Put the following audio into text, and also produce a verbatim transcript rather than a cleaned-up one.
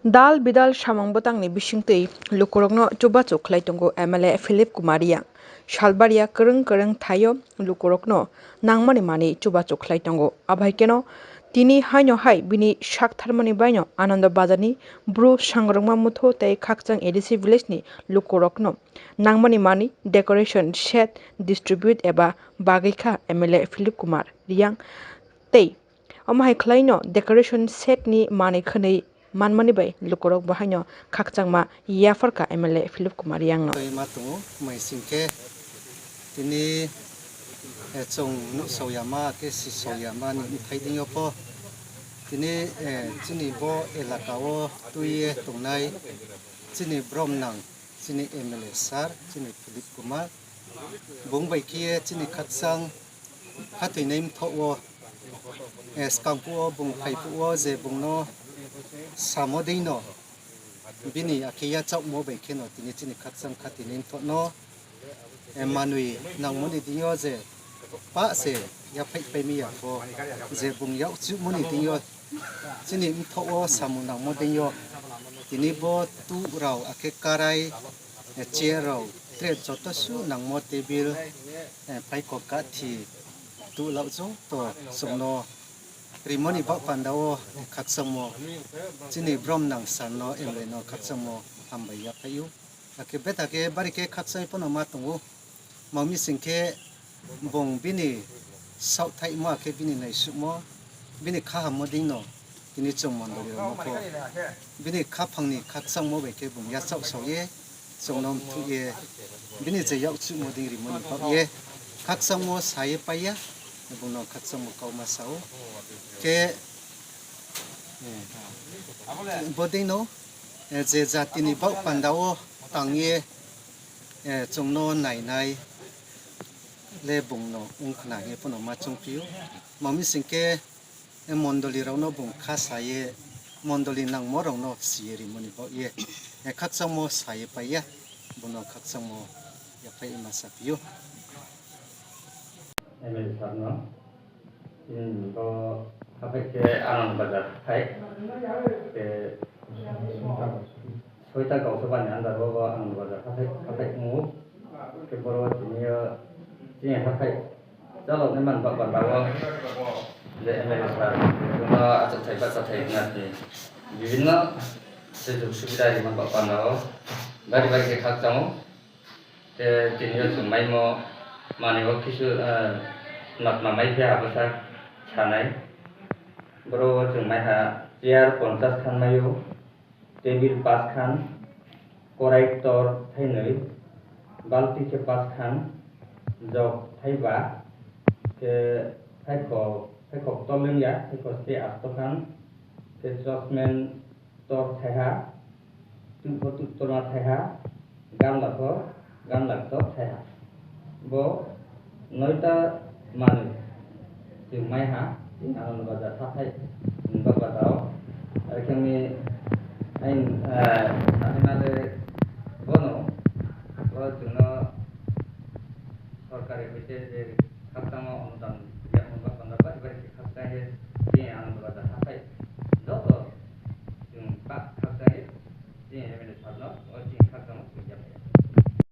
Dal bidal samung bwtang ni bisingtwi lukurokno chubachu khlai tongo M L A Philip Kumar Reang. Salbaria kwrwng kwrwng thaio lukurokno nangmani manwi chubachu khlai tongo. Abo hai kheno tini haino hai bini saktharmani baino Anando Bazar ni Bru Sangrongma Motha tei Khakchang A D C village ni lukurokno nangmani manwi decoration set distribute eba bagwi kha M L A Philip Kumar Reang tei omo hai khlaino decoration set ni manwi khwnwi manmani bai lukurok bo haino khakchangma yapharkha M L A Philip Kumar Reang no. Twi ma tongo, mai sing khe tini, eh, chung nuhsao yama khe sisao yama ni bthai deing yo pho tini, eh, chini bo elaka wo twi ye tongnai chini bromnang, chini M L A sir, chini Philip Kumar, bung bai khe ye chini khakchang khathoinai mthoh wo, eh, skang phuh wo bung phai phuh wo je bung no samo deino, bini akhe yachaohmo bai kheno tini chini khakchang khathoinai mthoh no, eh, manwi nangmo ni deing yo je pah se yaphaih pai mi ya pho, je bung yakchuhmo ni deing yo chini mthoh wo samung nangmo deing yo tini bo tuh rao akhe karai, eh, chair rao, tray joto suh nangmo table, eh, phaikok kathi tuh lao joto chung no rimo ni baoh panda wo khakchangmo chini bromnang sir no M L A no khakchangmo hambai yaphaih ou. Akhe betha khe bari khe khakchang ye pho no ma tong ou. Tma hing sing khe bung bini saohthaihmo akhe bini naisuhmo, bini khahammo deino tini chung mondoli rao no pho bini khaphang ni khakchangmo bai khe bung yachaohsao ye, chung no mthuh ye, bini je yakchuhmo dei rimo ni baoh ye khakchangmo sa ye pai ya, bung no khakchangmo kauma sa ou. Khe, eh, bo deino, eh, je jati ni baoh panda wo tang ye, eh, chung no nainai le bung no ong khna hing ye pho no ma choungphi ou. Tma hing sing khe, eh, mondoli rao no bung kha sa ye, mondoli nangmo rao no si ye rimo ni baoh ye, eh, khakchangmo sa ye pai ya, bung no khakchangmo yaphaih ma saphi ou. M L A sir no, hmm, bo haphaih khe Anand Bazar haphaih, khe soita Gausabani under wo bo Anand Bazar haphaih, haphaih ong ou. Khe boro tini yo chini haphaih chalok nai man baoh panda wo je M L A sir, bung no achouhthai bahchathai khna se bibhinno sujog subida ri man baoh panda wo bari bari khe khakchang ou. Khe tini yo chung maimo manwi wo kisu, eh, tma tma mai phi ha abo sa sanai. Boro wo chung mai ha chair ponchas khan mai ou, table pas khan, korai ktor thainwi, balti khe pas khan, jog thaiba, khe thaikho, thaikho ktor ling ya, thaikho se asto khan, khe chosmen ktor thaiha, tuh pho tuh ktorma thaiha, gamla pho gamla ktor thaiha. Bo noita manwi chung mai ha, chini Anand Bazar haphaih ni baoh panda wo. Are khe mi aini, eh, sanaima le bono, bo chung no sorkari hoite je khakchangmo onudan yakmung baoh panda bari bari khe khakchang ye chini Anand Bazar haphaih joto chung pah khakchang ye chini M L A sir no o chini khakchangmo chung yaphaih.